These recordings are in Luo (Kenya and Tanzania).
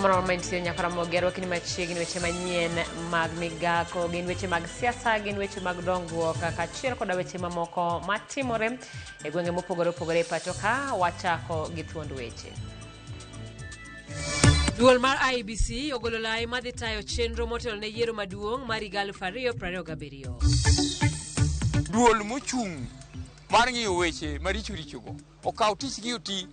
Kamoro ma intie nyaka Ramogi arwakni machiegni weche manyien mag migako, gin weche mag siasa, gin weche mag dongruok kaachiel koda weche mamoko matimore e gwenge mopogore opogore e pacho ka. Wachako gi thuond weche. Duol mar IEBC ogolo lai madhi tayo chenro motelo ne yiero maduong' mar higa 2027. Duol mochung' mar ng'iyo weche maricho richogo okaw tich gi oti.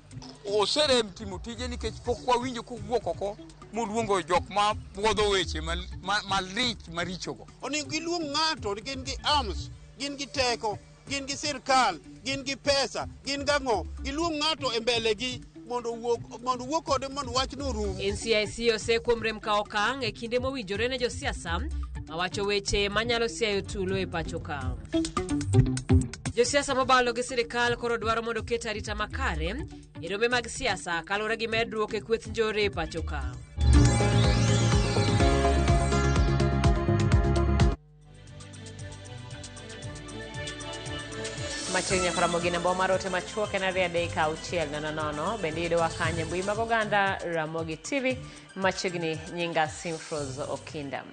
Oserem timo tije nikech pok wawinjo kowuok oko moluongo jok ma puodho weche malich marichogo. Onego giluong ng'ato, gin gi arms, gin gi teko, gin gi sirkal, gin gi pesa, gin gang'o. Giluong ng'ato e mbele gi mondo owuog mondo owuo kode mondo wachno orum. NCIC osekuom rem kawo okang' e kinde mowinjore ne josiasa mawacho weche manyalo siayo tulo e pacho ka. Josiasa mobalo gi sirikal koro dwaro mondo oket arita makare e rombe mag siasa kaluwore gi medruok e kweth njore e pacho ka. Machiegni nyaka Ramogi namba mar ote machuok en 23600. Bende yudowa kanyo e mbui mag oganda Ramogi TV. Machiegni nyinga Simfros Okinda.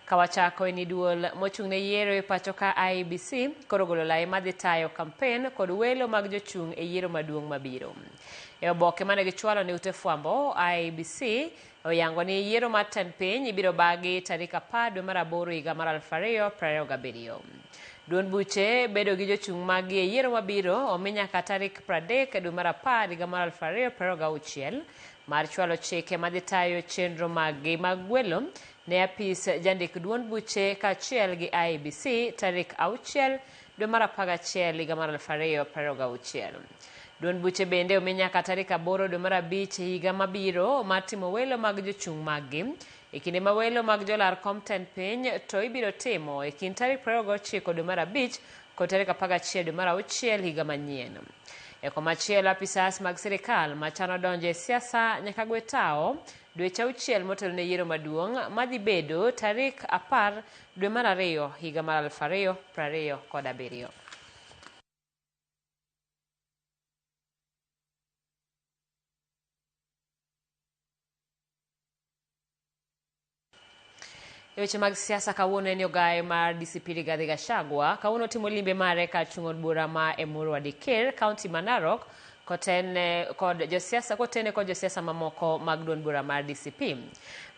Kawachako en ni duol mochung' ne yiero e pacho ka IEBC koro ogolo lai madhi tayo kampen kod welo mag jochung' e yiero maduong' mabiro. E oboke mane gichwalo ne ute fwambo, IEBC oyango ni yiero mar tend piny ibiro bagi tarik 10 dwe mar aboro higa mar 2027. Duond buche bedo gi jochung' maggi e yiero mabiro omi nyaka tarik 30 dwe mar 10 higa mar 2026 mar chwalo chike madhi tayo chenro maggi mag gwelo ne apis jandik duond buche kaachiel gi IEBC tarik 6 dwe mar 11 higa mar 2026. Duond buche bende omi nyaka tarik 8 dwe mar 5 higa mabiro mar timo welo mag jochung' maggi. E kinde ma welo mag jolar kom tend piny to ibiro timo e kind tarik 29 dwe mar 5 kod tarik 11 dwe mar 6 higa manyien. E komachielo, apisas mag sirikal machano donjo e siasa nyaka gwe tawo dweche auchiel motelo ne yiero maduong' madhi bedo tarik 10 dwe mar 2 higa mar 2027. E weche mag siasa kawuono en ogaye mar DCP Rigathi Gachagua kawuono timo limbe mare kar chung' od bura ma Emurua Dikirr, kaunti ma Narok, kotene kod josiasa kotene kod josiasa mamoko mag duond bura mar DCP.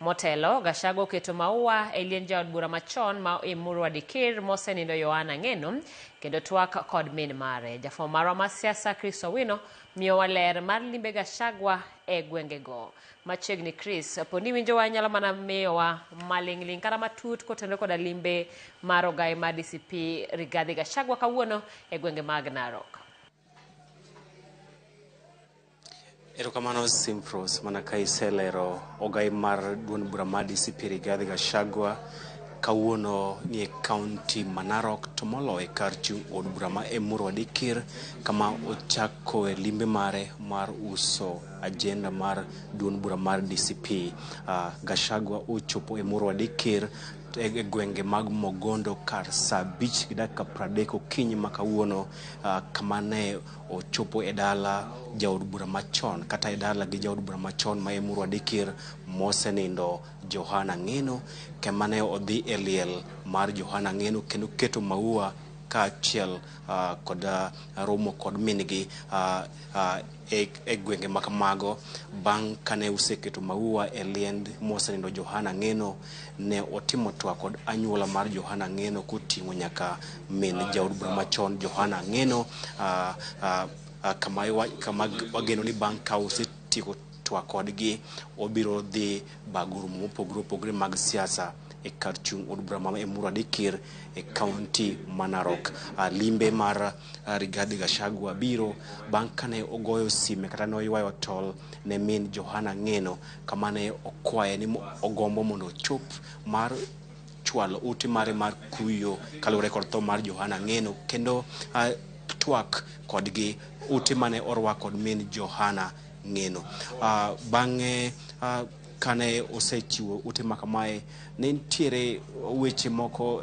Motelo, Gachagua oketo maua e liend jaod bura machon ma Emurua Dikirr mosenindo Yohana Ng'eno kendo twak kod min mare. Jafwambo marwa mar siasa Chris Owino miyowa ler mar limbe Gachagua e gwengego. Machiegni Chris, po ni winjowa inyalo mana miyowa maling'ling' kata matut kotenore koda limbe mar ogaye mar DCP Rigathi Gachagua kawuono e gwenge mag Narok. Erokamano Simfros, mana ka iselero ogai mar duond bura mar DCP Rigathi Gachagua kawuono nie kaunti ma Narok to moloyo e kar chung' od bura ma Emurua Dikirr kama ochakoe limbe mare mar uso agenda mar duond bura mar DCP. Gachagua ochopo Emurua Dikirr e gwenge mag Mogondo kar saa 5 gi dakika 30 okinyi ma kawuono, kama ne ochopo e dala jaod bura machon kata e dala gi jaod bura machon ma Emurua Dikirr mosenindo Johana Ng'eno, kama ne odhi e liel mar Johana Ng'eno kendo keto maua kaachiel kod romo kod min-gi e gwenge ma kamago. Bang' kane oseketo maua e liend mosenindo Johana Ng'eno, ne otimo twak kod anyuola mar Johana Ng'eno koting'o nyaka min jaod bura machon Johana Ng'eno, kama wageno ni bang' ka osetieko twak kodgi obiro dhi bago romo mopogore opogore mag siasa e kar chung' od bura ma Emurua Dikirr e kaunti ma Narok. Limbe mar Rigathi Gachagua biro bang' kane ogoyo sime kata ne oywayo tol ne min Johana Ng'eno kama ne okwaye ni ogombo mondo ochop mar chwalo ote mare mar kuyo kaluwore kod tho mar Johana Ng'eno kendo twak kodgi ote mane orwak kod min Johana Ng'eno. Bang'e kane osechiwo ote ma kamae, ne nitiere weche moko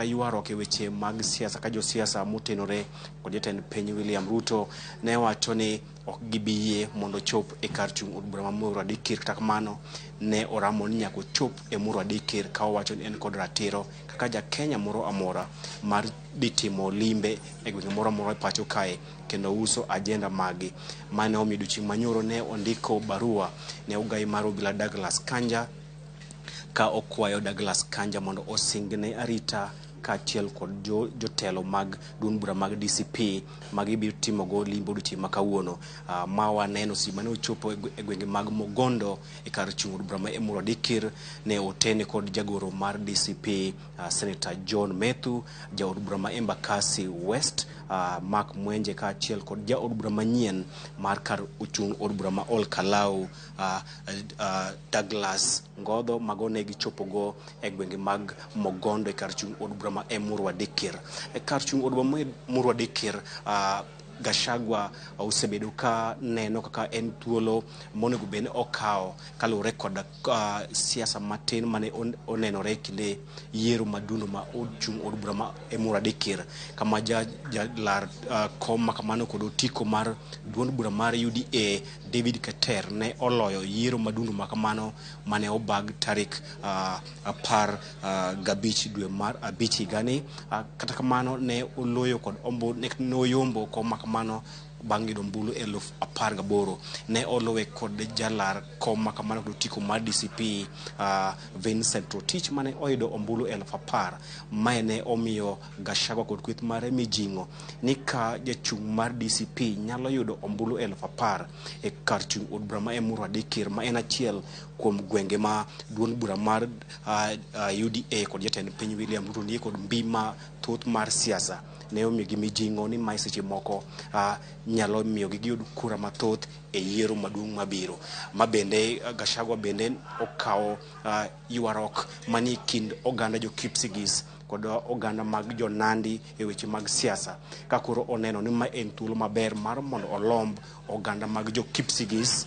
kata ywaruok e weche mag siasa ka josiasa motenore kod jatend piny William Ruto ne wacho ni ok gibi yie mondo ochop e kar chung' od bura ma Emurua Dikirr. Kata kamano ne oramo ni nyaka ochop e Emurua Dikirr ka owacho ni en kod ratiro kaka ja Kenya moro amora mar dhi timo limbe e gwenge moro amora e pacho kae kendo uso agenda magi. Mane omiyo odiochieng' manyoro ne ondiko barua ne ogai mar obila Douglas Kanja ka okwayo Douglas Kanja mondo osingne arita kaachiel kod jotelo mag duond bura mag DCP ma gibiro timogo limbe odiochieng' ma kawuono. Ma waneno seche mane ochopo e gwenge mag Mogondo e kar chung' od bura ma Emurua Dikirr ne otene kod jagoro mar DCP Senator John Methu, jaod bura ma Embakasi West Mark Mwenje kaachiel kod jaod bura manyien mar kar ochung' od bura ma Ol Kalou Douglas Ngodho. Mago ne gichopogo e gwenge mag Mogondo e kar chung' od bura ma Emurua Dikirr. E kar chung' od bura ma Emurua Dikirr, Gachagua osebedo ka neno kaka en thuolo monego bed ni okawo kaluwore kod siasa matin mane onenore kinde yiero madundo ma ochung' od bura ma Emurua Dikirr, kama jalar kom makamano kod otiko mar duond bura mar UDA David Keter ne oloyo yiero madundo makamano mane obag tarik 15 dwe mar 5 higani. Kata kamano ne oloyo kod ombulu, ne oyombo kom makamano bang' yudo ombulu 18,000. Ne olowe kod jalar kom makamano kod otiko mar DCP Vincent Rotich mane oyudo ombulu 10,000. Mae ne omiyo Gachagua kod kweth mare mijing'o ni ka jachung' mar DCP nyalo yudo ombulu 10,000 e kar chung' od bura ma Emurua Dikirr, ma en achiel kuom gwenge ma duond bura mar UDA kod jatend piny William Ruto nitie kod mbi mathoth mar siasa, ne omiyogi mijing'o ni mae seche moko nyalo miyogi giyud kura mathoth e yiero maduong' mabiro. Ma bende Gachagua bende okawo ywaruok manie kind oganda jo Kipsigis kod oganda mag jo Nandi e weche mag siasa, ka koro oneno ni ma en thuolo maber mar mondo olomb oganda mag jo Kipsigis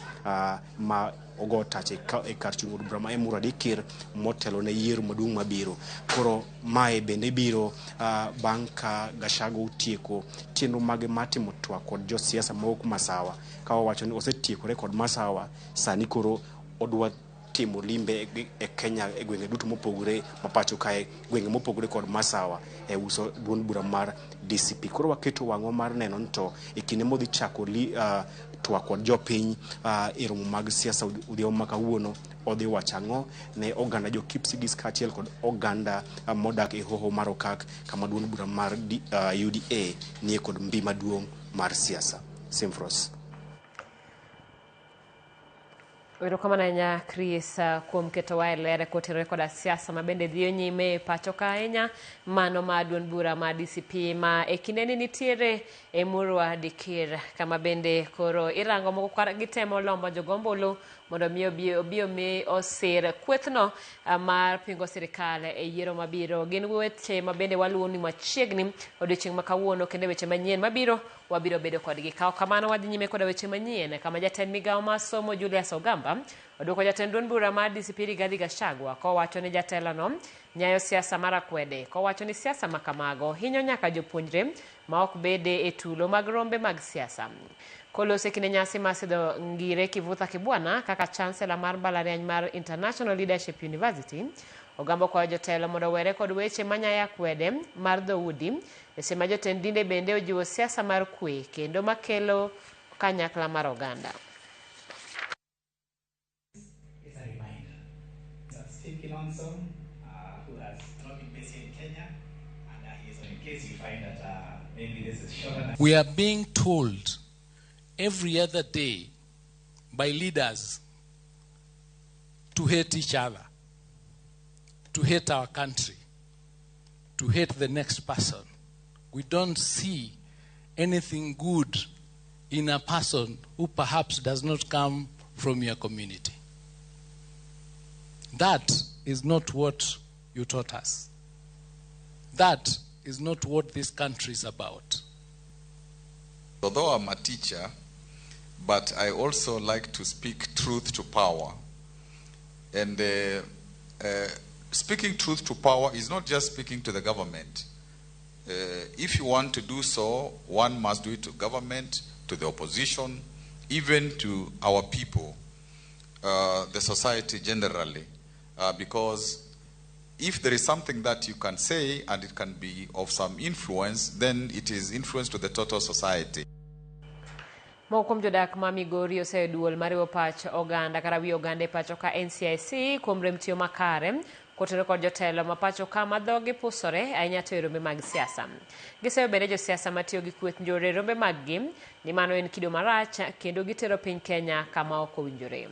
ma ogo tach e kar chung' od bura ma Emurua Dikirr motelo ne yiero maduong' mabiro. Koro mae bende biro bang' ka Gachagua otieko chenro mage mar timo twak kod josiasa mawuok Masawa, ka owacho ni osetiekore kod Masawa, sani koro odwa timo limbe e Kenya e gwenge duto mopogore ma pacho kae, gwenge mopogore kod Masawa e uso duond bura mar DCP. Koro waketo wang'wa mar neno ni to e kinde modhi chako twak kod jopiny e romo mag siasa odhiambo ma kawuono, odhi wacho ang'o ne oganda jo Kipsigis kaachiel kod oganda modak e hoho mar Okak, kama duond bura mar UDA nie kod mbi maduong' mar siasa. Simfros. Erokamano ahinya Chris kuom ketowa e ler kotenore koda siasa ma bende dhiyo nyime e pacho ka ahinya, mano ma duond bura ma DCP ma e kindeni nitiere e Emurua Dikirr, kama bende koro irango moko gitemo lombo jogo ombulu mondo mi obi omi osir kwethno mar pingo sirikal e yiero mabiro. Gin weche ma bende waluwo ni machiegni odiochieng' ma kawuono, kendo weche manyien mabiro wabiro bedo kodgi. Ka ok kamano wadhi nyime koda weche manyien, kama jatend migawo mar somo Julius Ogamba oduoko jatend duond bura mar DCP Rigathi Gachagua kowacho ni jatelono nyayo siasa mar akwede, kowacho ni siasa ma kamago hinyo nyaka jopuonjre ma ok bede e tulo mag rombe mag siasa. Koloso e kinde nyasi mar sidho Ngire Kivutha Kibwana kaka chancellor mar mbalariany mar International Leadership University, Ogamba okwayo jotelo mondo owere kod weche manyayo akwede mar dhoudi, e seche ma jotend dinde bende ojiwo siasa mar kwe kendo makelo kanyakla mar oganda. It's a reminder that Steve Kilonzo, who has not been based here in Kenya, and he is in case you find that maybe this is shorter than We are being told every other day by leaders to hate each other, to hate our country, to hate the next person. We don't see anything good in a person who perhaps does not come from your community. That is not what you taught us. That is not what this country is about. Although I'm a teacher, but I also like to speak truth to power. And speaking truth to power is not just speaking to the government. If you want to do so, one must do it to government, to the opposition, even to our people, the society generally, because if there is something that you can say and it can be of some influence, then it is influence to the total society. Moko kuom jodak ma Migori oseyo duol mariwo pach oganda kata wi oganda e pacho ka NCIC kuom rem tiyo makare kotenore kod jotelo ma pacho ka ma dhogi pusore ahinya to e rombe mag siasa. Giseyo bende josiasa matiyo gi kweth njore e rombe mag-gi ni mano en kido marach kendo gitero piny Kenya kama ok owinjore.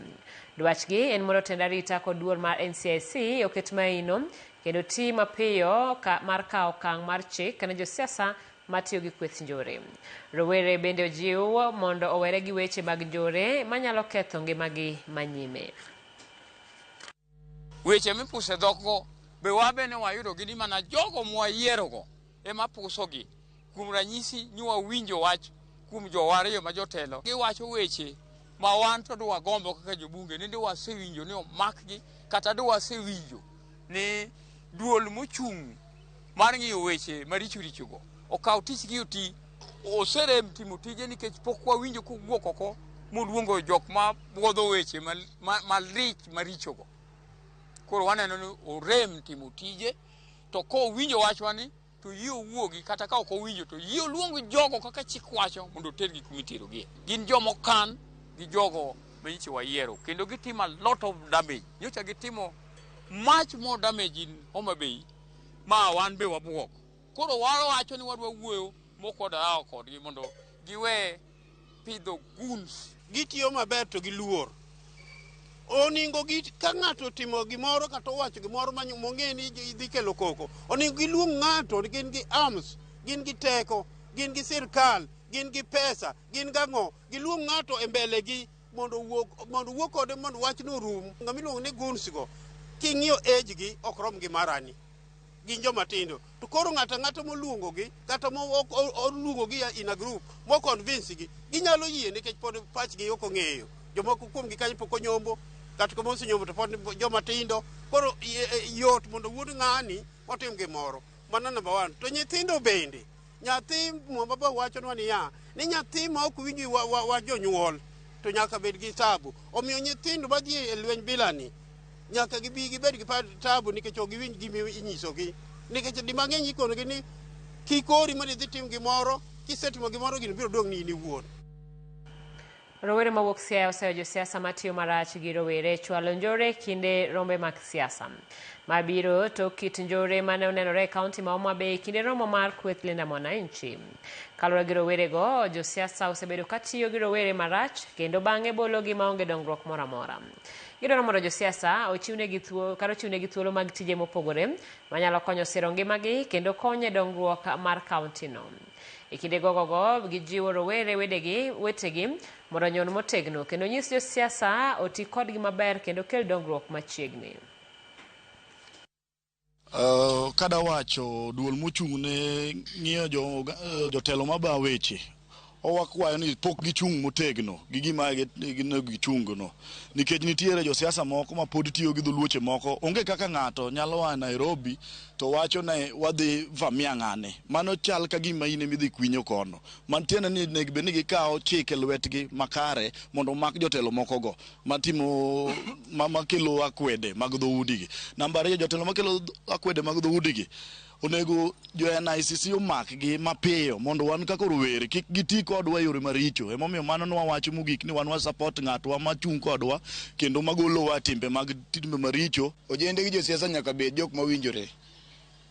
Dwachgi en mondo tend arita kod duol mar NCIC oket maino kendo ti mapiyo mar kawo okang' mar chik ne josiasa matiyo gi kweth njore. Rowere bende ojiw mondo owere gi weche mag njore manyalo ketho ngimagi manyime. Weche mipuse dhokgo be wabene wayudogi ni mana jogo mwayierogo ema pusogi. Kuom ranyisi ni wawinjo wach kuom jowa ariyo ma jotelo. Giwacho weche ma wan to dwagombo kaka jobunge ni dwasewinjo ni omakgi kata dwasewinjo ni duol mochung' mar ng'iyo weche maricho richogo okaw tich gi oti oserem timo tije nikech pok wawinjo kowuok oko moluongo jok ma buodho weche malich marichogo. Koro waneno ni orem timo tije to kowinjo wachwa ni to yie owuogi kata ka ok owinjo to yie oluong jogo kaka chik wacho mondo otergi kuma iterogie. Gin joma okan gi jogo manyiche wayiero kendo gitimo a lot of damage. Nyocha gitimo much more damage in Homa Bay ma wan be wabuok. Koro wawacho ni wadwa wuoyo mok wadwa kodgi mondo giwe pidho goons. Gitiyo maber to giluor. Oningo gi ka ng'ato otimo gimoro kata owacho gimoro mong'e ni dhi kelo koko, oningo giluong ng'ato, gin gi arms, gin gi teko, gin gi sirkal, gin gi pesa, gin gang'o, giluong ng'ato e mbele gi mondo owuo kode mondo wachno orum. Ng'ama iluongo ni goons go, king'iyo age gi ok rom gi marani. Gin joma tindo. To koro ng'ato ang'ata moluongogi kata moluongogi in a group mo convince gi, ginyalo yie nikech pod pachgi ok ong'eyo. Jomoko kuomgi kanyo pok onyombo, kata kama osenyombo to pod joma tindo. Koro yot mondo wuod ng'ani otim gimoro. Mano number one. To nyithindo bende, nyathi baba wachonwa niya, ni nyathi ma ok winj wa jonyuol to nyaka bed gi tabu. Omiyo nyithindo madhi e lweny bilani nyaka gibi gibed gi tabu nikech ok giwinj gima inyisogi. Nikech di mang'eny ikonogi ni kik ori mondo idhi tim gimoro, kisetimo gimoro gino biro dong' ni in iwuon. Rowere mawuok Siaya oseyo josiasa matiyo marach gi rowere chwalo njore kinde rombe mag siasa. Mabiro tok kit njore mane onenore e kaunti ma Homa Bay kinde romo mar kweth Linda Mwananchi. Kaluwore gi rowerego, josiasa osebedo katiyo gi rowere marach kendo bang'e bologi maonge dongruok moro amora. Gidwaro mondo josiasa ochiwnegi thuolo mag tije mopogore manyalo konyo siro ngimagi kendo konyo e dongruok mar kauntino. E kinde gogogo gijiwo rowere wetegi mondo onyon motegno kendo nyis josiasa oti kodgi maber kendo kel dongruok machiegni. Kada wacho duol mochung' ne ng'iyo jotelo maba weche owakwayo ni pok gichung' motegno gi gima gichung'no nikech nitiere josiasa moko ma pod tiyo gi dholuoche moko. Onge kaka ng'ato nyalo a Nairobi to wacho ne wadhi vamia ng'ane, mano chal ka gima in ema idhi kwinyo kono. Man tiende ni onego bed ni gikawo chik e lwetgi makare mondo omak jotelo moko go matimo makelo akwede mag dhoudigi. Namba ariyo, jotelo makelo akwede mag dhoudigi onego jo NICC omakgi mapiyo mondo wan kaka rowere kik giti kodwa e yore maricho. Emomiyo mano nwawacho mogik ni wan wa support ng'atwa machung' kodwa kendo magolowa timbe mag timbe maricho. Ojende gi josiasa nyaka bed jok mawinjore.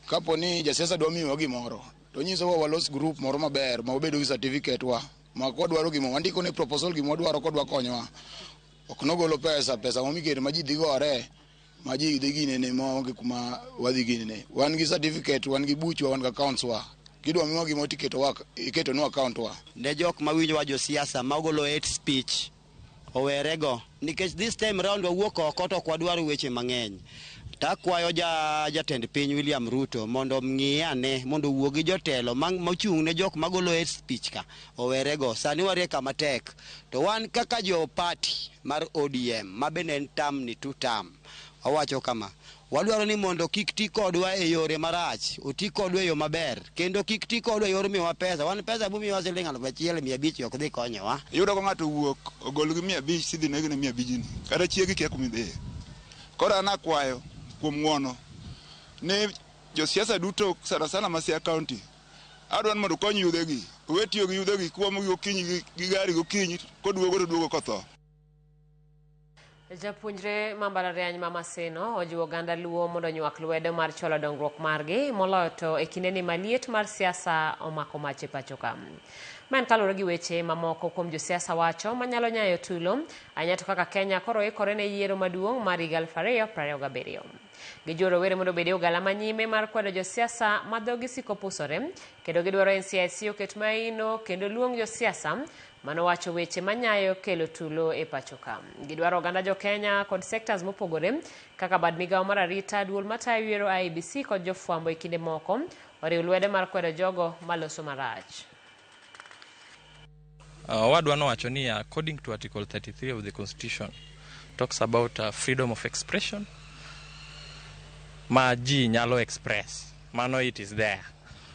Kapo ni jasiasa dwa miyowa gimoro, to nyisowa walos group moro maber ma wabedo gi certificate wa ma kwadwaro gima wandiko ne proposal gima wadwaro kodwa konyowa. Ok nogolo pesa, pesa momiketo ma ji dhi gore ma ji dhi ginene maonge kuma wadhi ginene. Wan gi certificate, wan gi buchwa, wan gi accounts wa. Kidwa miwa gimoro tiketo iketonwa account wa. Ne jok mawinjowa josiasa magolo hate speech owerego nikech this time round wawuok oko to ok wadwar weche mang'eny. Takwayo jatend piny William Ruto mondo ng'i ane mondo owuo gi jotelo mochung' ne jok magolo hate speech ka owerego. Sani warie kama tek to wan kaka jo party mar ODM ma bende en term ni two term, wawacho kama: Wadwaro ni mondo kik ti kodwa e yore marach, oti kodwa e yo maber, kendo kik ti kodwa e yor miyowa pesa. Wan pesa bumiyowa siling 1500 ok dhi konyowa. Iyudo ka ng'ato owuok ogol gi 500 tidhi negi ne 500 ni kata chiegi kia kuma idhiye. Koro an akwayo kuom ng'uono ni josiasa duto sana sana ma Siaya County adwa ni mondo okony yudhegi, owe tiyo gi yudhegi kuomo gi gokinyi gi gari gokinyi koduogo to duogo kotho. Japuonjre ma mbalariany ma Maseno ojiwo oganda Luo mondo onywak lwedo mar chwalo dongruok margi moloyo to e kindeni ma liet mar siasa omako mach e pacho ka. Ma en kaluwore gi weche mamoko kuom josiasa wacho manyalo nyayo tulo ahinya to kaka Kenya koro ikore ne yiero maduong' mar higa 2027. Gijiwo rowere mondo obed e ugala manyime mar kwedo josiasa ma dhogi siko pusore kendo gidwaro NCIC oket maino kendo luong josiasa manowacho weche manyayo kelo tulo e pacho ka. Gidwaro oganda jo Kenya kod sectors mopogore kaka bad migawo mar arita, duol matayo yiero IEBC kod jofwambo e kinde moko oriw lwedo mar kwedo jogo maloso marach. Owadwa nowacho ni according to Article 33 of the Constitution talks about freedom of expression ma ji nyalo express, mano it is there.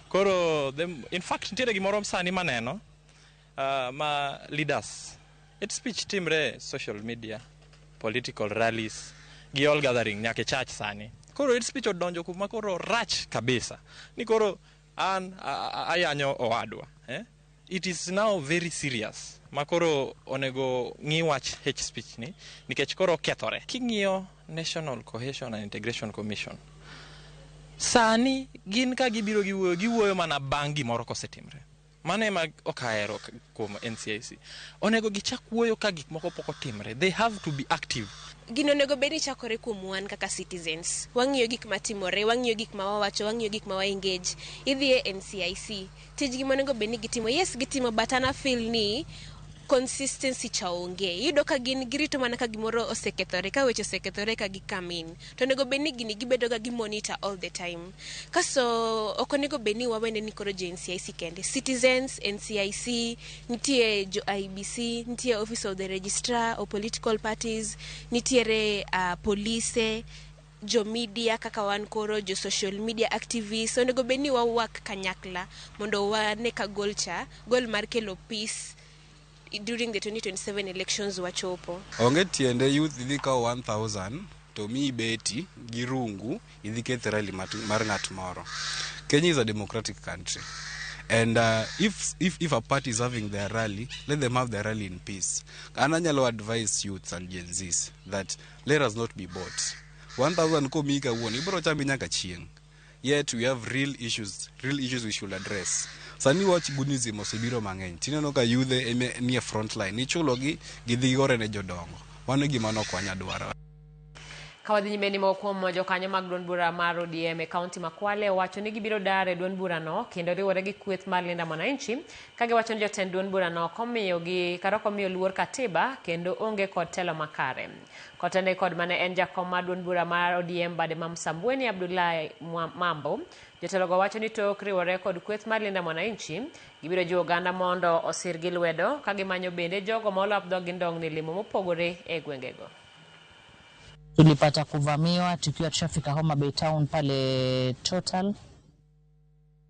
Koro in fact nitiere gimoro sani maneno ma leaders hate speech timre social media, political rallies gi all gathering nyaka e church sani. Koro hate speech odonjo kuma koro rach kabisa ni koro an ayanyo owadwa, eh? It is now very serious ma koro onego ng'i wach hate speech ni nikech koro okethore. King'iyo National Cohesion and Integration Commission sani gin ka gibiro giwuoyo, giwuoyo mana bang' gimoro kosetimre. Mano ema ok ahero kuom NCIC. Onego gichak wuoyo ka gik moko pok otimre. They have to be active. Gino onego bed ni chakore kuom wan kaka citizens. Wang'iyo gik matimore, wang'iyo gik ma wawacho, wang'iyo gik ma wa engage. Idhi e NCIC, tijgi monego bed ni gitimo, yes gitimo, but an afeel ni consistency cha onge. Iyudo ka gin girito mana ka gimoro osekethore, ka weche osekethore ka gi come in. To onego bed ni gini gibedo ga gi monitor all the time. Kaso ok onego bed ni wawene ni koro jo NCIC kende. Citizens, NCIC, nitie jo IEBC, nitie Office of the Registrar of Political Parties, nitiere polise, jo media kaka wan koro, jo social media activists. Onego bed ni wa work kanyakla mondo wane ka goal cha, goal mar kelo peace during the 2027 elections wachopo. Onge tiende youth idhi kawo 1000 to miyi beti gi rungu idhi keth rally mar ng'at moro. Kenya is a democratic country. And if a party is having their rally, let them have their rally in peace. An anyalo advise youths and Gen Zs that let us not be bought. 1000 komiyi kawuono, ibiro chami nyaka chieng'. Yet we have real issues we should address. Sani wach Gunism osebiro mang'eny. Tineno ka yudhe nie front line. Ichulogi gidhi gore ne jodongo. Mano e gima ne ok wanyal dwaro. Ka wadhi nyime ni moko kuom jokanyo mag duond bura mar ODM e kaunti ma Kwale owacho ni gibiro dar e duond burano kendo riwore gi kweth mar Linda Mwananchi ka giwacho ni jotend duond burano ok omiyogi kata ok omiyo luor katiba kendo onge kod telo makare. Kotene kod mane en jakom mar duond bura mar ODM bade ma Msambweni Abdullahi Mambo, jotelogo wacho ni tok riwore kod kweth mar Linda Mwananchi gibiro jiwo oganda mondo osir gi lwedo ka gimanyo bende jogo ma olap dhog gi ndong' ni limo mopogore e gwengego. Tulipata kuvamiwa tukiwa tushafika Homa Bay Town pale Total.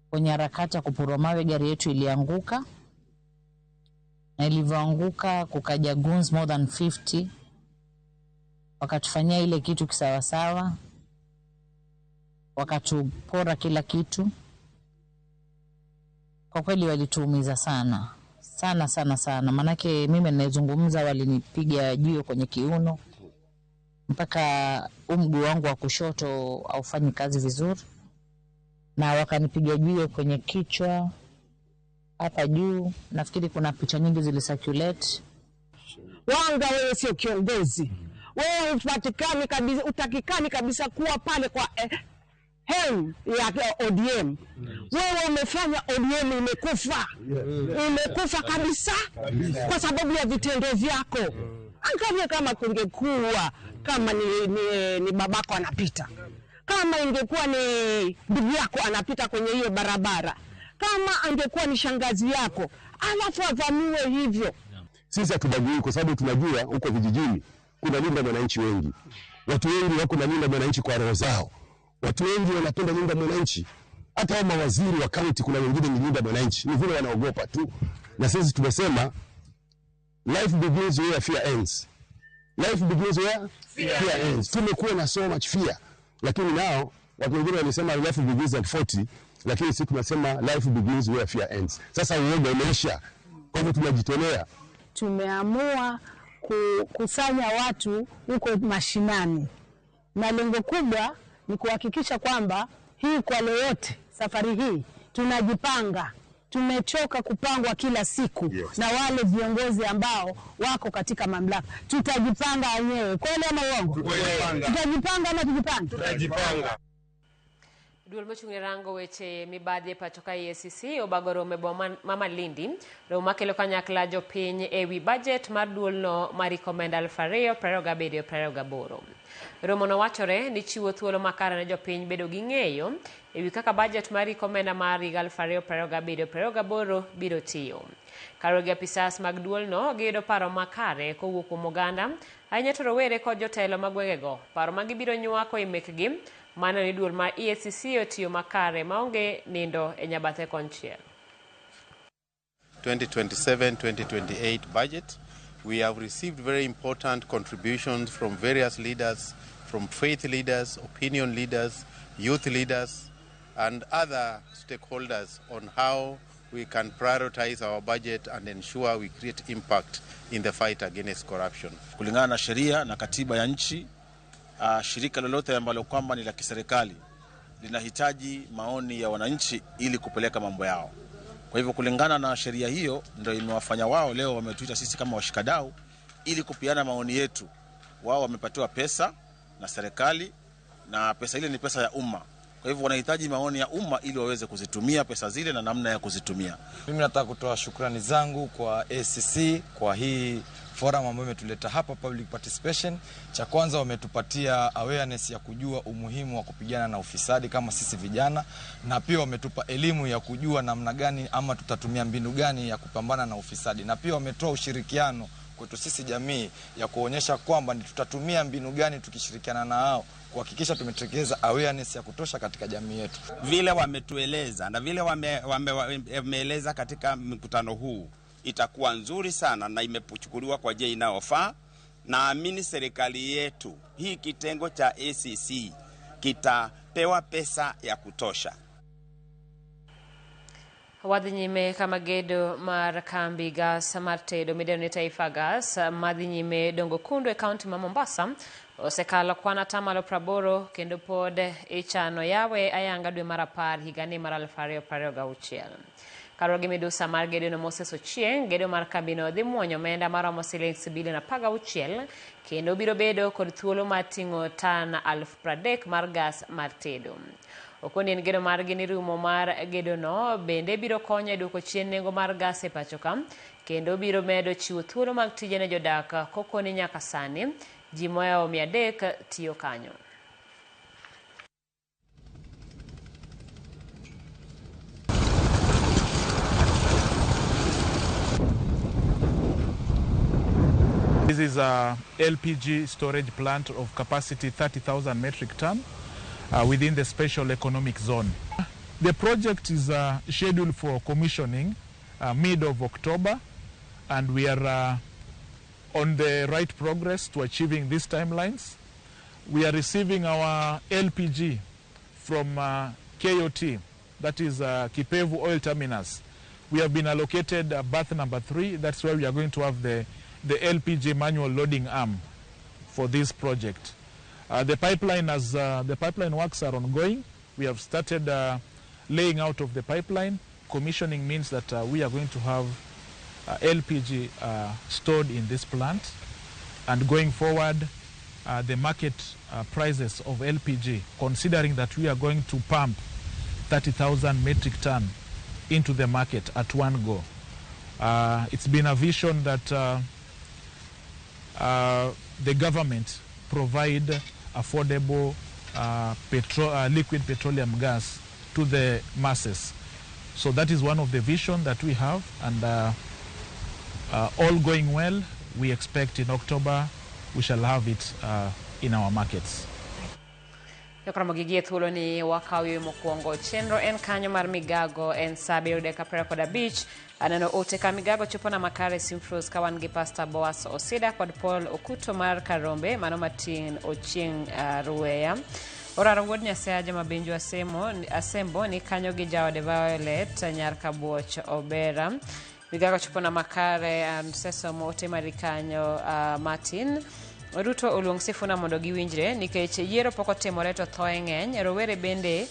Kwenye harakati ya kupurwa mawe gari yetu ilianguka. Na ilivyoanguka kukaja goons more than 50. Wakatufanyia ile kitu kisawasawa. Wakatupora kila kitu. Kwa kweli walituumiza sana. Sana sana sana. Manake mimi ninayezungumza walinipiga jiwe kwenye kiuno. Mpaka mguu wangu wa kushoto haufanyi kazi vizuri. Na wakanipiga jiwe kwenye kichwa hapa juu. Nafikiri kuna picha nyingi zilicirculate. Wanga wewe sio kiongozi. Wewe upatikani kabisa, utakikani kabisa kuwa pale kwa helm ya ODM. Wewe umefanya ODM imekufa. Imekufa kabisa kwa sababu ya vitendo vyako. Angalia kama kungekuwa kama ni babako anapita, kama ingekuwa ni ndugu yako anapita kwenye hiyo barabara, kama angekuwa ni shangazi yako, alafu avamiwe hivyo. Sisi hatubagui kwa sababu tunajua huko vijijini kuna Linda Mwananchi wengi. Watu wengi wako na Linda Mwananchi kwa roho zao. Watu wengi wanapenda Linda Mwananchi. Hata hao mawaziri wa kaunti kuna wengine ni Linda Mwananchi, ni vile wanaogopa tu. Na sisi tumesema life begins where fear ends. Life begins where fear ends. Tumekuwa na so much fear, lakini nao watu wengine walisema life begins at 40, lakini sisi tunasema life begins where fear ends. Sasa uoga umeisha, kwa hivyo tunajitolea. Tumeamua kukusanya watu huko mashinani, na lengo kubwa ni kuhakikisha kwamba hii Kwale yote safari hii tunajipanga. Tumechoka kupangwa kila siku, yes, na wale viongozi ambao wako katika mamlaka. Tutajipanga wenyewe. Kweli ama uongo? Tutajipanga ama tujipange? Tutajipanga. Duol mochung' ne rango weche mibadhi e pacho ka EACC obago romo e boma ma Malindi. Romo makelo kanyakla jopiny ewi budget mar duolno mar omenda 2027-2028. Romo no wachore ni chiwo thuolo makare ne jopiny bedo gi ng'eyo ewi kaka budget mar omenda mar higa 2027-2028 biro tiyo. Kaluwore gi apisas mag duolno, giyudo paro makare kowuok kuom oganda, ahinya to rowere kod jotelo mag gwengego. Paro ma gibiro nywako e mekgi mano ni duol mar EACC otiyo makare maonge nindo e nyabathe konchiel. 2027-2028 budget. We have received very important contributions from various leaders, from faith leaders, opinion leaders, youth leaders, and other stakeholders on how we can prioritize our budget and ensure we create impact in the fight against corruption. Kulingana na sheria na katiba ya nchi, shirika lolote ambalo kwamba ni la kiserikali linahitaji maoni ya wananchi ili kupeleka mambo yao. Kwa hivyo kulingana na sheria hiyo ndio imewafanya wao leo wametuita sisi kama washikadau ili kupiana maoni yetu. Wao wamepatiwa pesa na serikali, na pesa ile ni pesa ya umma. Kwa hivyo wanahitaji maoni ya umma ili waweze kuzitumia pesa zile na namna ya kuzitumia. Mimi nataka kutoa shukrani zangu kwa ACC kwa hii forum ambayo imetuleta hapa, public participation. Cha kwanza wametupatia awareness ya kujua umuhimu wa kupigana na ufisadi kama sisi vijana, na pia wametupa elimu ya kujua namna gani ama tutatumia mbinu gani ya kupambana na ufisadi, na pia wametoa ushirikiano kwetu sisi jamii ya kuonyesha kwamba ni tutatumia mbinu gani tukishirikiana na hao kuhakikisha tumetekeleza awareness ya kutosha katika jamii yetu. Vile wametueleza na vile wameeleza katika mkutano huu itakuwa nzuri sana na imechukuliwa kwa njia inayofaa. Naamini serikali yetu hii kitengo cha ACC kitapewa pesa ya kutosha. Wadhi nyime kama gedo mar kambi gas mar tedo midendo ni Taifa Gas madhi nyime dongo kundu e kaunti ma Mombasa osekalo kwan 80% kendo pod ichano yawe ayanga dwe mar 10 higani mar 2026. Kaluwore gi midusa mar gedono Moses Ochieng, gedo mar kambino dhi muonyo omenda maromo siling bilion 16 kendo biro bedo kod thuolo mar ting'o tan 30,000 mar gas mar tedo. Okoni en gedo margi ni rumo mar gedono bende biro konyo e duoko chien nengo mar gas e pacho ka kendo biro medo chiwo thuolo mag tije ne jodak kokoni nyaka sani ji moyawo 300 tiyo kanyo. This is a LPG storage plant of capacity 30,000 metric ton within the special economic zone. The project is scheduled for commissioning mid of October, and we are on the right progress to achieving these timelines. We are receiving our LPG from KOT, that is Kipevu Oil Terminus. We have been allocated berth number 3. That's where we are going to have the LPG manual loading arm for this project. The pipeline works are ongoing. We have started laying out of the pipeline. Commissioning means that we are going to have LPG stored in this plant, and going forward, the market prices of LPG, considering that we are going to pump 30,000 metric ton into the market at one go. It's been a vision that the government provide affordable liquid petroleum gas to the masses. So that is one of the vision that we have, and all going well, we expect in October we shall have it in our markets. Jokoromogi gi e thuolo ni wakaw yo mokwongo. Chenro en kanyo mar Migago en saa 7:25. Aneno ote ka Migago chopona makare Simfros ka wan gi Pastor Boas Osida kod Paul Okuto mar Karombe mano matin Ochieng Ruweya. Oraro wuod Nyasaye Joma Benjo Asemo, Asembo ni kanyo gi jaode Violet nyar Kabuoch Obera. Migago chopona makare asesomo ote mari kanyo Martin. Ruto oluong Sifuna mondo giwinjre nikech yiero pok otimore to thoe ng'eny. Rowere bende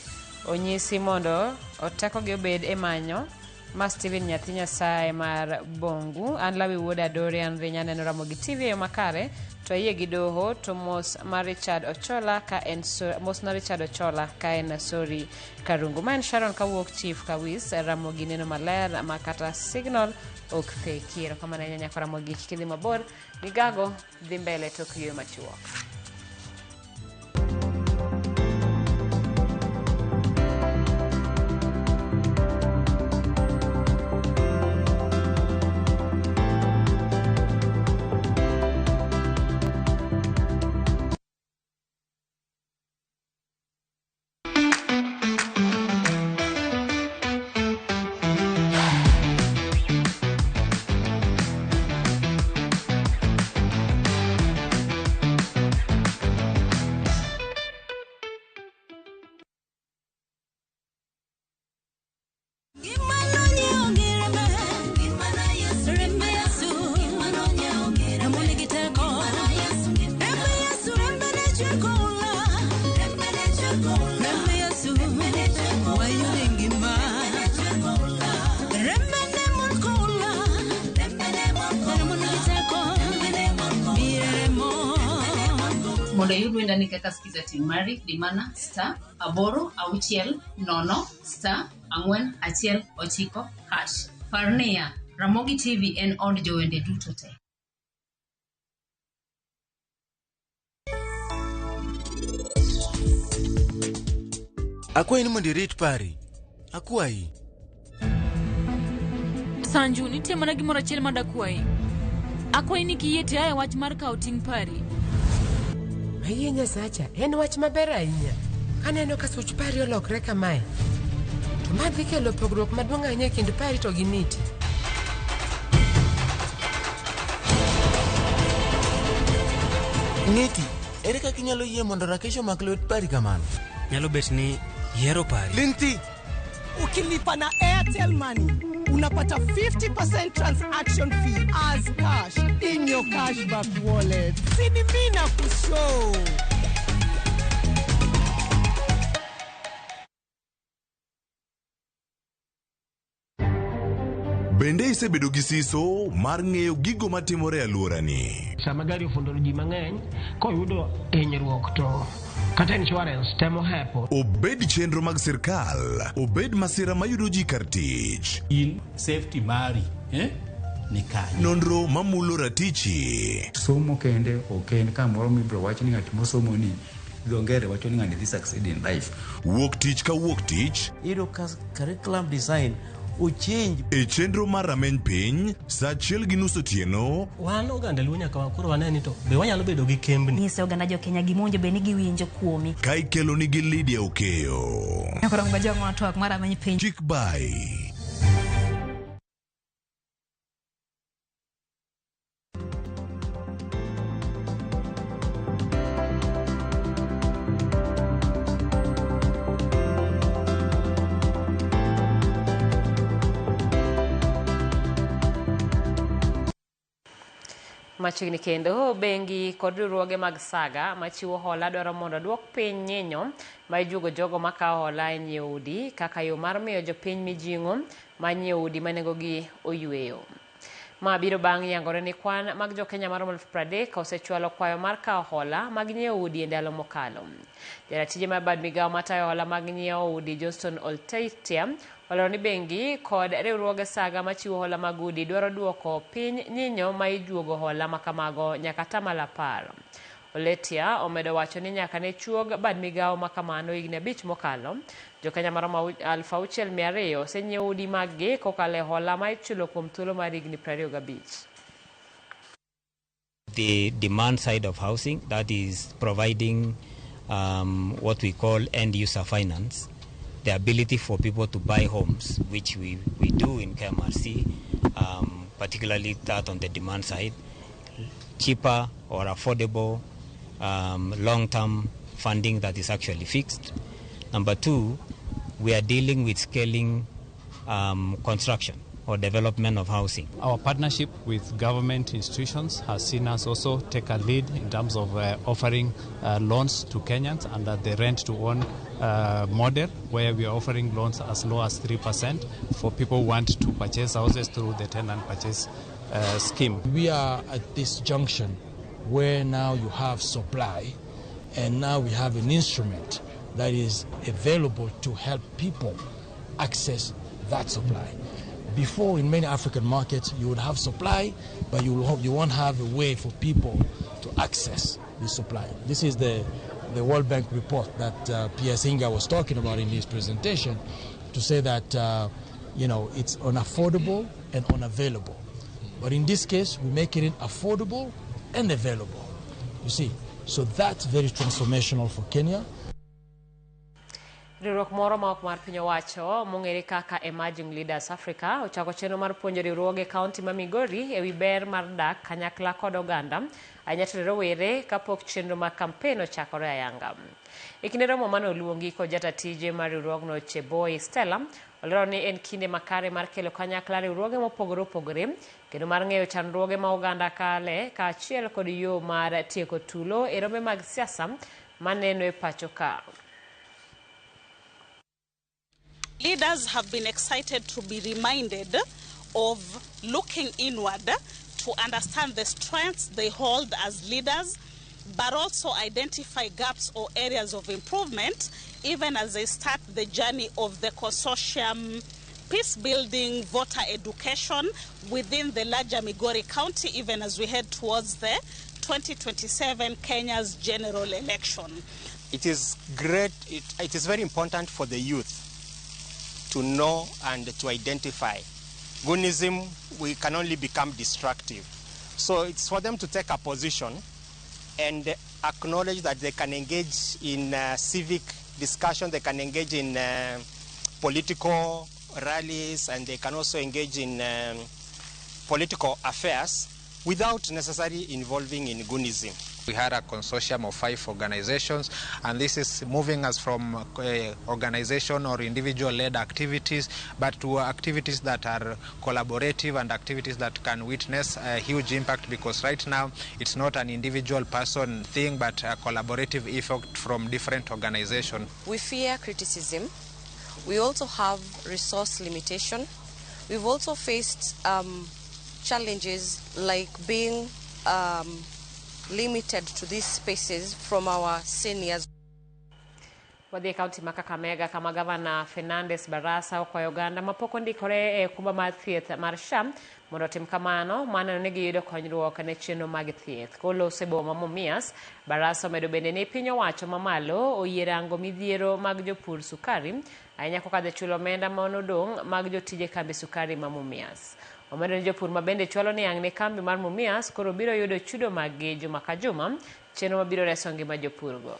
onyisi mondo otekogi obed e manyo ma Steven nyathi Nyasaye mar Bongu. An Lawi wuod Adori an Rinya neno Ramogi TV e yo makare to ayie gi doho to mos mar Richard Ochola ka en mos na Richard Ochola ka en Sori Karungu. Ma en Sharon kawuok Chief Kawis Ramogi neno maler ma kata signal ok theki. Erokamano ahinya nyako Ramogi kik idhi mabor. Migago dhi mbele tok yueyo machuok. Mondo iyud wendani kaka Skiza Team mari, di mana star 8 6 0 star 4 1 9 hash. Par niya, Ramogi TV en od jowende duto te. Akwayi ni mondo irit pari. Akwayi. Sanju, nitie mana gimoro achiel ma dakwayi. Akwayi ni kiyie to iaye wach mar kawo ting' pari. Ayie Nyasacha, en wach maber ahinya. Kaneno ka such pari olokre kamae. To ma dhi kelo pogruok maduong' ahinya e kind pari to gi Niti. Niti, ere kaka inyalo yie mondo Rakesh omak lwet pari kamano? Nyalo bet ni ihero pari. Linti! Ukilipa na Airtel Money unapata 50% transaction fee as cash in your cashback wallet. Sini mimi na kushow. Bende isebedo gi siso mar ng'eyo gigo matimore e alworani? Sama gari ofundo ji mang'eny, koyudo hinyruok to kata insurance temo hepo. Obed chenro mag sirkal, obed masira mayudo ji kar tich. In safety mari, ni kanye? Nonro mamulo ratichi. Somo kende ok en kamoro mibiro wach ni ng'at mosomo ni dho ngere wacho ni ng'ani dhi succeed in life. Wuok tich ka wuok tich. Iyudo ka curriculum design ochange. E chenro mar rameny piny, saa 1:30 otieno. Wan oganda Luo nyaka koro wane ni to be wanyalo bedo gi kembni. Nyise oganda jo Kenya gima owinjo bed ni giwinjo kuomi. Ka ikelo nigi Lydia Okeyo. Nyakoro ngajong' twak mar rameny piny. Chik bai. Machiegni kendo bengi kod riwruoge mag saga machiwo hola dwaro mondo duok piny nyinyo ma ijuogo jogo makawo hola e nyiewo udi kaka yo mar miyo jopiny mijing'o ma nyiewo udi ma nengogi oyweyo. Ma biro bang' yangore ni kwan mag jokenya maromo 30,000 osechwalo kwayo mar kawo hola mag nyiewo udi e ndalo mokalo. Jaratije mar bad migawo matayo hola mag nyiewo udi Johnston Olteitia olero ni bengi kod riwruoge saga machiwo hola mag udi dwaro duoko piny nyinyo ma ijuogo hola makamago nyaka 10%. Oletia omedo wacho ni nyaka ne chuog bad migawo makamano higni 5 mokalo, jokenya maromo 6,200 osenyiewo udi mag-gi kokalo e hola ma ichulo kuom thuolo mar higni 25. The demand side of housing, that is providing what we call end user finance, the ability for people to buy homes, which we do in KMRC, particularly that on the demand side, cheaper or affordable long-term funding that is actually fixed. Number two, we are dealing with scaling construction or development of housing. Our partnership with government institutions has seen us also take a lead in terms of offering loans to Kenyans under the rent-to-own model, where we are offering loans as low as 3% for people who want to purchase houses through the tenant purchase scheme. We are at this junction where now you have supply, and now we have an instrument that is available to help people access that supply. Before, in many African markets, you would have supply, but you won't have a way for people to access the supply. This is the World Bank report that P.S. Hinga was talking about in his presentation, to say that it's unaffordable and unavailable. But in this case, we make it affordable and available. You see, so that's very transformational for Kenya. Riwruok moro ma ok mar piny owacho mong'ere kaka Emerging Leaders Africa ochako chenro mar puonjo riwruoge e kaunti ma Migori ewi ber mar dak kanyakla kod oganda ahinya to rowere kapok chenro mar kampen ochakore ayanga. E kinde romo mane oluongi kod jata tije mar riwruogno Cheboi Stella olero ni en kinde makare mar kelo kanyakla riwruoge mopogore opogore kendo mar ng'eyo chandruoge ma oganda kale kaachiel kod yo mar tieko tulo e rombe mag siasa maneno e pacho ka. Leaders have been excited to be reminded of looking inward to understand the strengths they hold as leaders, but also identify gaps or areas of improvement, even as they start the journey of the consortium peace building, voter education within the larger Migori County, even as we head towards the 2027 Kenya's general election. It is great, it is very important for the youth to know and to identify. Goonism, we can only become destructive. So it's for them to take a position and acknowledge that they can engage in civic discussion, they can engage in political rallies, and they can also engage in political affairs without necessarily involving in Goonism. We had a consortium of 5 organizations, and this is moving us from organization or individual-led activities, but to activities that are collaborative and activities that can witness a huge impact, because right now it's not an individual person thing, but a collaborative effort from different organizations. We fear criticism. We also have resource limitation. We've also faced challenges like being limited to these spaces from our seniors. Wadhi e kaunti ma Kakamega kama gavana Fernandes Barasa okwayo oganda mapok ondikore e okumba mar thieth mar SHA mondo otim kamano maneno ni giyudo konyruok ne chenro mag thieth. Koloso e boma Mumias, Barasa omedo bende ni piny owacho mamalo oyie rango midhiero mag jopur sukari ahinya kokadho e chulo omenda manodong' mag jotije kambi sukari ma Mumias. Omedo ni jopur ma bende chwalo niang' ne kambi mar Mumias koro biro yudo chudo mag-gi juma ka juma, chenro mabiro reso ngima jopurgo.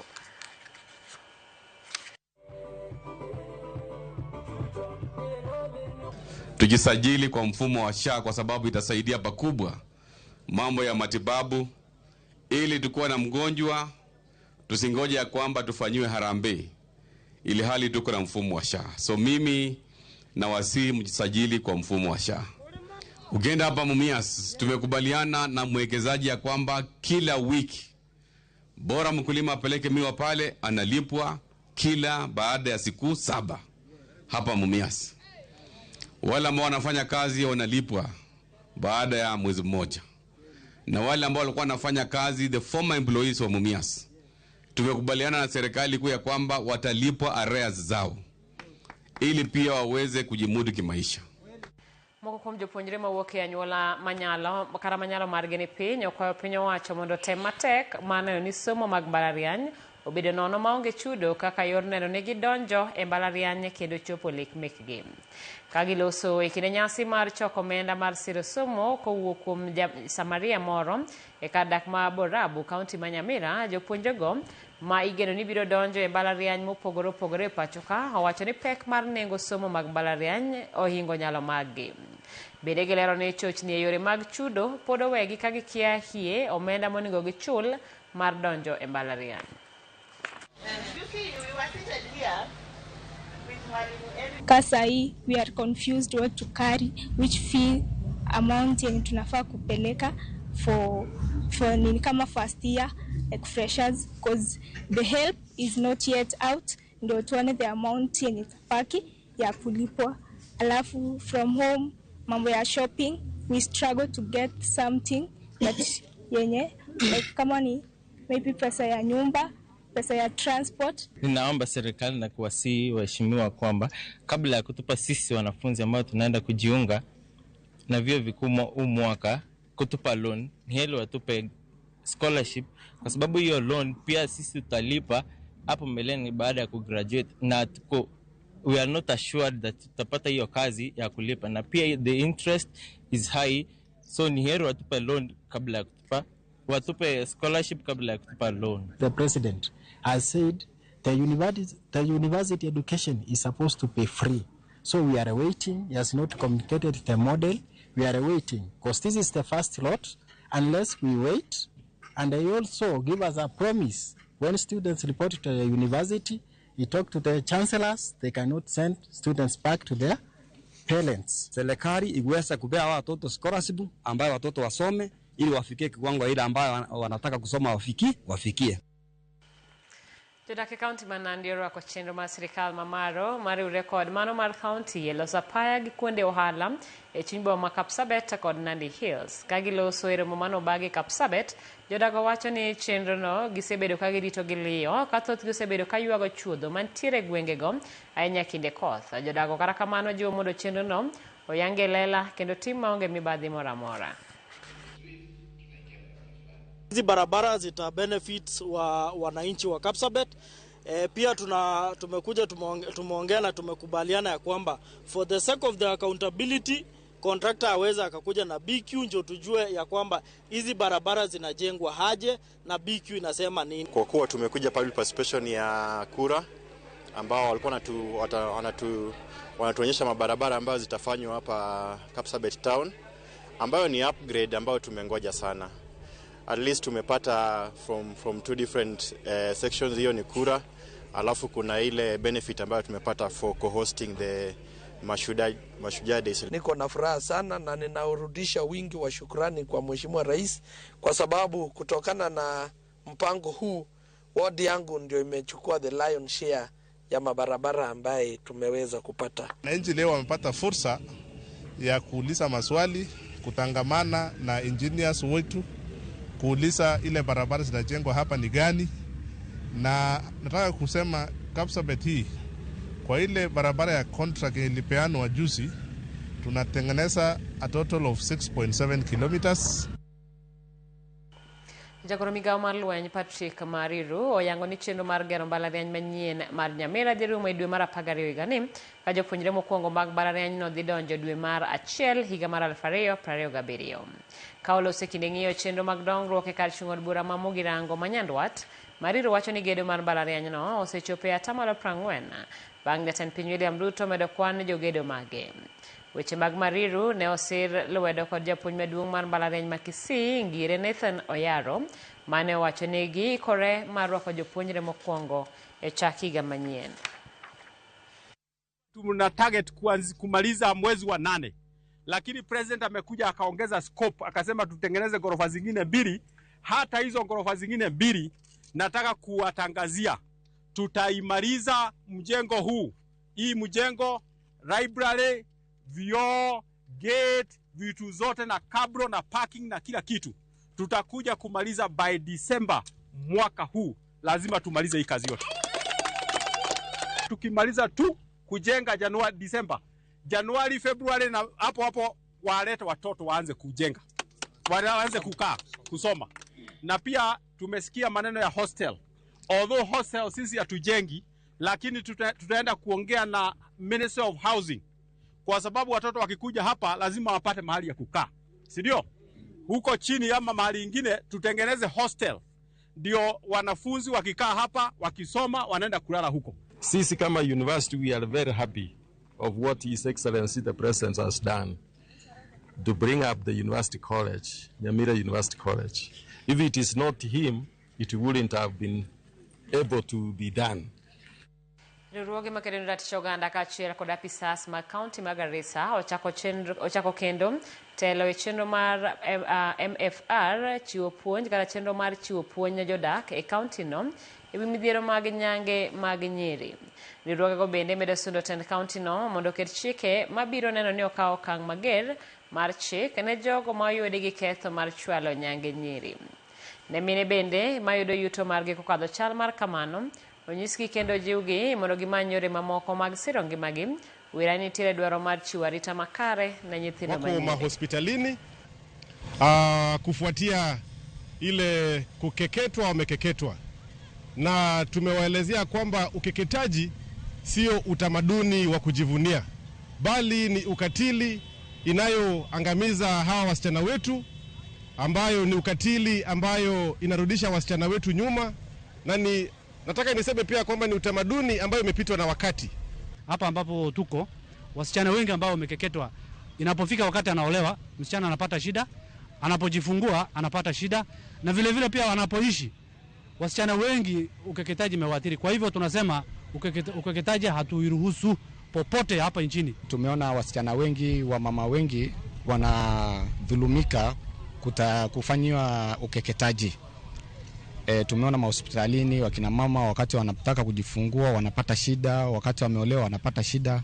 Tujisajili kwa mfumo wa SHA kwa sababu itasaidia pakubwa mambo ya matibabu, ili tukuwa na mgonjwa tusingoje ya kwamba tufanyiwe harambee, ili hali tuko na mfumo wa SHA. So mimi nawasihi mjisajili kwa mfumo wa SHA. Ukienda hapa Mumias, tumekubaliana na mwekezaji ya kwamba kila wiki bora mkulima apeleke miwa pale, analipwa kila baada ya siku 7 hapa Mumias. Wale ambao wanafanya kazi wanalipwa baada ya mwezi mmoja. Na wale ambao walikuwa wanafanya kazi, the former employees wa Mumias, tumekubaliana na serikali kuu ya kwamba watalipwa arrears zao ili pia waweze kujimudu kimaisha. Moko kuom jopuonjre mawuok e anyuola manyalo kata manyalo margi ni piny okwayo piny owacho mondo otem matek mar neno ni somo mag mbalariany obedo nono maonge chudo kaka yor neno ni gidonjo e mbalariany kendo chopo lek mekgi. Ka giloso e kinde nyasi mar choko omenda mar siro somo kowuok kuom Samaria moro e kar dak ma Borabu, kaunti ma Nyamira, jopuonjrego ma igeno ni biro donjo e mbalariany mopogore opogore e pacho ka owacho ni pek mar nengo somo mag mbalariany ohingo nyalo maggi. Bende gilero ni chochni e yore mag chudo pod owegi ka gikia hie omenda monego gichul mar donjo e mbalariany. Kasai, we are confused what to carry, which fee amount yenye tunafaa kupeleka for nini kama first year like freshers, because the help is not yet out, ndio tuone the amount yenye itabaki ya kulipwa. Alafu from home mambo ya shopping, we struggle to get something that yenye like kama ni maybe pesa ya nyumba, pesa ya transport. Ninaomba serikali na kuwasihi waheshimiwa kwamba kabla ya kutupa sisi wanafunzi ambao tunaenda kujiunga na vyuo vikuu huu mwaka kutupa loan, ni heri watupe scholarship, kwa sababu hiyo loan pia sisi tutalipa hapo mbeleni baada ya kugraduate, na tuko we are not assured that tutapata hiyo kazi ya kulipa, na pia the interest is high, so ni heri watupe loan kabla ya kutupa, watupe scholarship kabla ya kutupa loan. The president has said the university education is supposed to be free. So we are waiting. He has not communicated the model. We are waiting because this is the first lot. Unless we wait, and they also give us a promise. When students report to the university, he talk to the chancellors, they cannot send students back to their parents. Serikali iweze kupea watoto scholarship ambayo watoto wasome ili wafikie kiwango ile ambayo wanataka kusoma wafikie. Jodak e kaunti ma Nandi orwako chenro mar sirikal mamaro mar riwre kod mano mar kaunti e loso apaya gi kuonde ohala e chuny boma ma Kapsabet kod Nandi Hills. Ka giloso e romo manobagi Kapsabet, jodago wacho ni chenrono gisebedo ka girito gi liyo ka thothgi osebedo ka ywago chuodho mantiere e gwengego ahinya kinde koth. Jodago kata kamano jiwo mondo chenrono oyang e lela kendo tim maonge mibadhi moro amora. Hizi barabara zita benefit wa wananchi wa Kapsabet. Pia tumekuja tumeongea na tumekubaliana ya kwamba for the sake of the accountability, contractor aweza akakuja na BQ ndio tujue ya kwamba hizi barabara zinajengwa haje na BQ inasema nini. Kwa kuwa tumekuja public participation ya kura ambao walikuwa wanatuonyesha mabarabara ambayo zitafanywa hapa Kapsabet town, ambayo ni upgrade ambayo tumengoja sana. At least tumepata from two different sections. Hiyo ni kura, alafu kuna ile benefit ambayo tumepata for co-hosting the Mashujaa Days. Niko na furaha sana na ninaurudisha wingi wa shukrani kwa Mheshimiwa Rais, kwa sababu kutokana na mpango huu ward yangu ndio imechukua the lion share ya mabarabara ambaye tumeweza kupata. Wananchi leo wamepata fursa ya kuuliza maswali, kutangamana na engineers wetu, kuuliza ile barabara zinajengwa hapa ni gani. Na nataka kusema Kapsabet hii, kwa ile barabara ya contract ilipeanwa juzi, tunatengeneza a total of 6.7 kilometers. Jagoro migao mar lweny Patrick Mariru oyango ni chenro mar gero mbalariany manyien mar Nyamira dhi rumo e dwe mar 12 higani, ka jopuonjre mokwongo mag mbalariany no dhi donjo dwe mar 1 higa mar 2027. Ka oloso e kinde ng'iyo chenro mag dongruok e kar chung' od bura ma Mugirango ma Nyandwat, Mariru wacho ni gedo mar mbalariany no osechopo e 40% bang' jatend piny William Ruto medo kwan jogedo mage. Weche mag Mariru ne osir lwedo kod japuonj maduong' mar mbalariany ma Kisii, Ngire Nathan Oyaro, mane owacho ni giikore mar rwako jopuonjre mokwongo e chak higa manyien. Tuna target kumaliza mwezi wa 8, lakini president amekuja akaongeza scope, akasema tutengeneze ghorofa zingine 2. Hata hizo ghorofa zingine 2 nataka kuwatangazia tutaimaliza mjengo huu, hii mjengo, library, vioo, gate, vitu zote na kabro na parking na kila kitu. Tutakuja kumaliza by December mwaka huu. Lazima tumalize hii kazi yote. Tukimaliza tu kujenga Januari, December, Januari, February na hapo hapo walete watoto waanze kujenga, waanze kukaa kusoma. Na pia tumesikia maneno ya hostel. Although hostel sisi hatujengi, lakini tutaenda kuongea na Ministry of Housing kwa sababu watoto wakikuja hapa lazima wapate mahali ya kukaa, si ndio? Huko chini ama mahali ingine tutengeneze hostel, ndio wanafunzi wakikaa hapa wakisoma wanaenda kulala huko. Sisi kama university we are very happy of what His Excellency the President has done to bring up the university college, Nyamira University College. If it is not him, it wouldn't have been able to be done. Riwruoge makedo ne ratich oganda kaachiel kod apisas mag kaunti ma Garissa ochako kendo telo e chenro mar MFR chiwo puonj kata chenro mar chiwo puonj ne jodak e kaunti no ewi midhiero mag nyange mag nyiri. Riwruogego bende medo sundo tend kaunti no mondo oket chike mabiro neno ni okaw okang' mager mar chik ne jogo ma oyudi gi ketho mar chwalo nyange nyiri. Ne mine bende mayudo yuto margi kokadho chal mar kamano, onyisgi kendo jiwgi mondo gimany yore mamoko mag siro ngimagi. Wira nitiere dwaro mar chiwo arita makare ne nyithindo wako manyiri. Mahospitalini kufuatia ile kukeketwa, wamekeketwa, na tumewaelezea kwamba ukeketaji sio utamaduni wa kujivunia, bali ni ukatili inayoangamiza hawa wasichana wetu, ambayo ni ukatili ambayo inarudisha wasichana wetu nyuma, na ni nataka niseme pia kwamba ni utamaduni ambayo imepitwa na wakati. Hapa ambapo tuko wasichana wengi ambao wamekeketwa, inapofika wakati anaolewa, msichana anapata shida, anapojifungua anapata shida, na vile vile pia wanapoishi wasichana wengi ukeketaji imewaathiri. Kwa hivyo tunasema ukeketaji hatuiruhusu popote hapa nchini. Tumeona wasichana wengi, wamama wengi wanadhulumika kufanyiwa ukeketaji. Tumeona mahospitalini wakina mama wakati wanataka kujifungua wanapata shida, wakati wameolewa wanapata shida.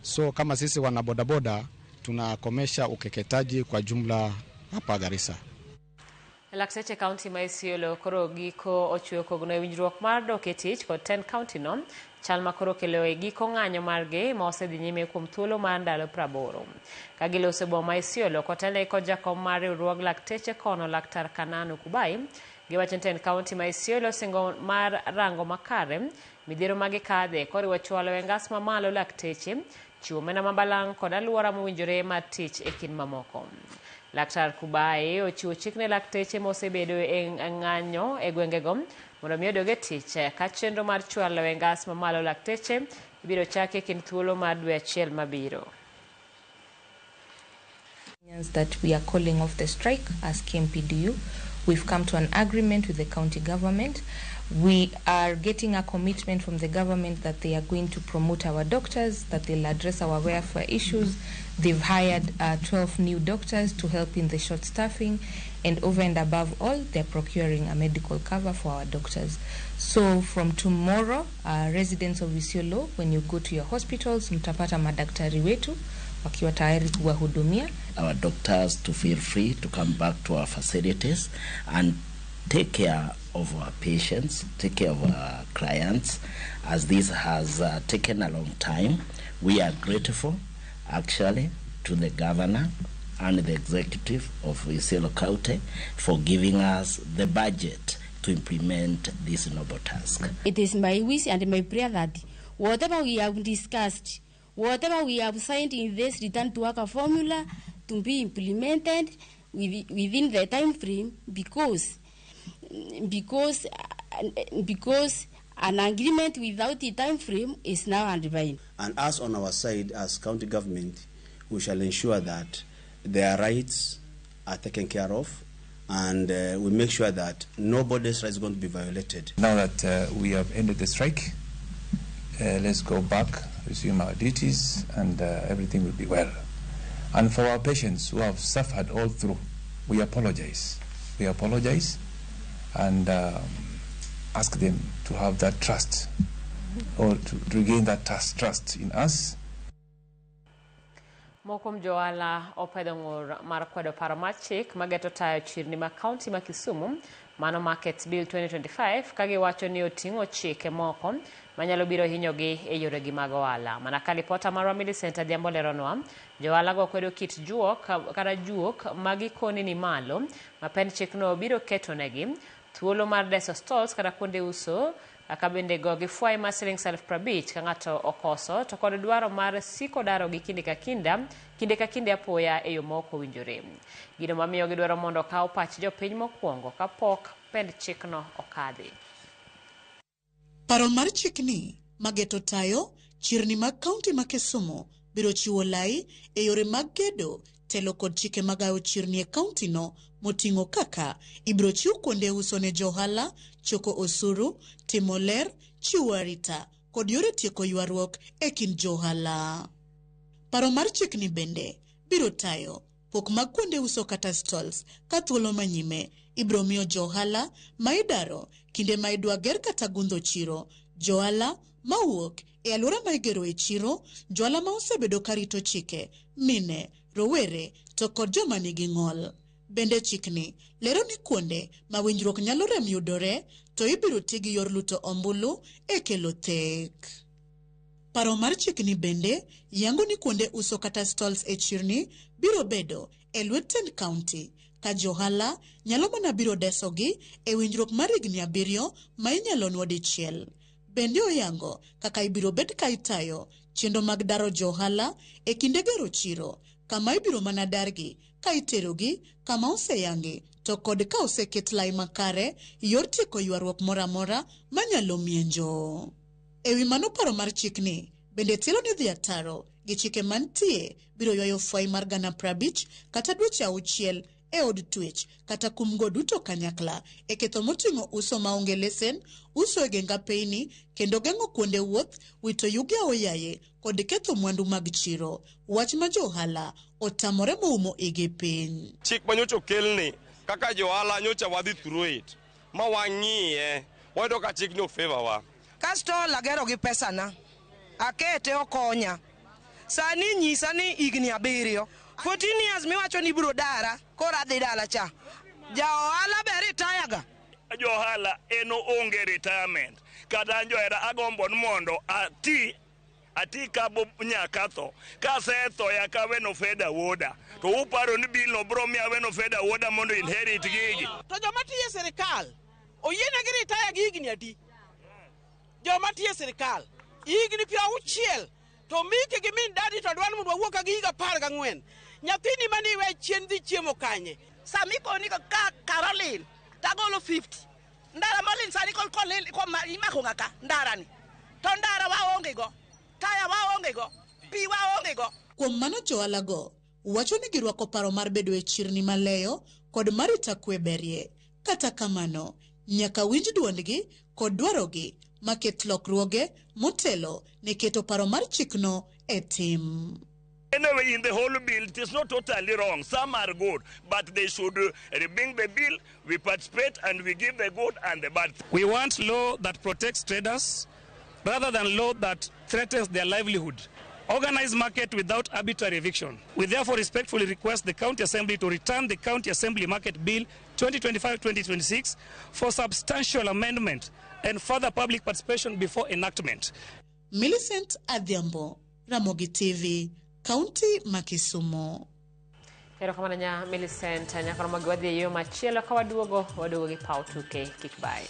So kama sisi wana bodaboda tunakomesha ukeketaji kwa jumla hapa Garissa. Lakteche kaunti ma Isiolo koro giko ochiwo kogno e winjruok mar dok e tich kod tend kaunti no, chal ma koro okelo e giko ng'anyo margi ma osedhi nyime kuom thuolo mar ndalo 80. Ka giloso boma ma Isiolo kotelnegi kod jakom mar riwruog lakteche kono Laktar Kananu Kubai, giwacho ni tend kaunti ma Isiolo singo mar rango makare midhiero ma gikadhe koriwo chwalo e ngas mamalo lakteche, chiwo omenda ma balang' kod aluora mowinjore mar tich e kind mamoko. Laktar Kubai ochiwo chik ne lakteche mosebedo e ng'anyo e gwengego mondo mi odog e tich ka chenro mar chwalo e ngas mamalo lakteche ibiro chaki e kind thuolo mar dwe achiel mabiro. That we are calling off the strike as KMPDU. We've come to an agreement with the county government. We are getting a commitment from the government that they are going to promote our doctors, that they'll address our welfare issues. They've hired 12 new doctors to help in the short staffing, and over and above all, they're procuring a medical cover for our doctors. So from tomorrow, residents of Isiolo, when you go to your hospitals, mtapata madaktari wetu wakiwa tayari kuwahudumia. Our doctors to feel free to come back to our facilities and take care of our patients, take care of our clients, as this has taken a long time. We are grateful, actually, to the governor and the executive of Isiolo County for giving us the budget to implement this noble task. It is my wish and my prayer that whatever we have discussed, whatever we have signed in this return to work formula to be implemented within the time frame, because an agreement without a time frame is now undefined. And us on our side as county government, we shall ensure that their rights are taken care of, and we make sure that nobody's rights is going to be violated. Now that we have ended the strike, let's go back, resume our duties, and everything will be well. And for our patients who have suffered all through, we apologize. We apologize and ask them to have that trust, or to regain that trust in us. Moko kuom johala opedho ng'ur mar kwedo paro mar chik mageto tayo chirni mag kaunti ma Kisumu mano Markets Bill 2025 ka giwacho ni oting'o chike moko manyalo biro hinyogi e yoregi mag ohala. Mana ka lipota marwa Millicent Adhiambo leronwa, johala go kwedo kit juok kata juok ma gikoni ni malo ma pend chikno biro ketonegi Thuolo mar deso stalls kata kuonde uso ka bende go gi fwai mar siling 50,000 ka ng'ato okoso to kod dwaro mar siko daro gi kinde ka kinde apoya e yo ma ok owinjore. Gino mamiyo gidwaro mondo okaw pach jopiny mokwongo kapok pend chikno okadhi. Paro mar chikni mageto tayo chirni mag kaunti ma Kisumu biro chiwo lai e yore mag gedo telo kod chike magayo chirni e kaunti no moting'o kaka ibiro chiw kuonde uso ne johala, choko osuru, timo ler, chiwo arita kod yore tieko ywaruok e kind johala. Paro mar chikni bende biro tayo pok mag kuonde uso kata stalls ka thuolo manyime ibiro miyo johala ma idaro kinde ma idwa ger kata gundho chiro, johala mawuok e alwora ma igero e chiro, johala ma osebedo karito chike, mine, rowere to kod joma nigi ng'ol. Bende chikni lero ni kuonde ma winjruok nyalo rem yudore to ibiro ti gi yor luto ombulu e kelo thek. Paro mar chikni bende yango ni kuonde uso kata stalls e chirni biro bedo e lwet tend kaunti ka johala nyalo mana biro desogi e winjruok mar higni 7 ma inyalo nwo dichiel. Bende oyango kaka ibiro bed ka itayo chenro mag daro johala e kinde gero chiro kama ibiro mana dargi ka iterogi kama oseyangi to kod ka oseket lai makare yor tieko ywaruok moro amora manyalo mienjo. Ewi mano paro mar chikni bende tielo ni dhi ataro gi chike mantie biro ywayo fwai mar 50,000 kata dweche 6 e od twech kata kumgo duto kanyakla e ketho moting'o uso maonge lesen, uso e geng apeyni kendo geng'o kuonde wuoth, wito yugi aoyaye kod ketho mwandu mag chiro. Wach ma johala otamore moumo igi piny. Chik manyocha okelni kaka johala nyocha wadhi through it ma wang'iye wayudo ka chikni ok favor wa. Kasto agero gi pesana akete okonya sani nyisa ni higni 7 14 years miwacho ni biro dara koro adhi dala cha. Ja ohala be retire ga. Jo ohala en onge retirement kata an johera agombo ni mondo ati kabo nyaka tho kasetho yaka weno fedha wuoda to uparo ni bill no bro miya weno fedha wuoda mondo inherit gigi. To joma tiyo e sirikal oyienegi retire gi higni adi? Joma tiyo e sirikal higni 60 to mike gi min dadi to dwaro mondo wawuok ka gi higa 14. Nyathini mane iwe chien dhi chiemo kanye? Sami koni ka Caroline tagolo 50 ndara molin sani imako ng'aka ndara ni to ndara waonge go, taya waonge go, pi waonge go. Kuom mano johala go wacho ni girwako paro mar bedo e chirni maleyo kod mar rita kwe berie. Kata kamano nyaka winj duondgi kod dwarogi maket lokruoge motelo ne keto paro mar chikno e tim. Anyway, in the whole bill, it is not totally wrong. Some are good, but they should bring the bill. We participate and we give the good and the bad. We want law that protects traders rather than law that threatens their livelihood. Organize market without arbitrary eviction. We therefore respectfully request the County Assembly to return the County Assembly Market Bill 2025-2026 for substantial amendment and further public participation before enactment. Millicent Adhiambo, Ramogi TV, County ma Kisumu. Erokamano nya Millicent, nyaka romo gi wadhi e yo machielo ka waduogo gi paw tuke kik bae.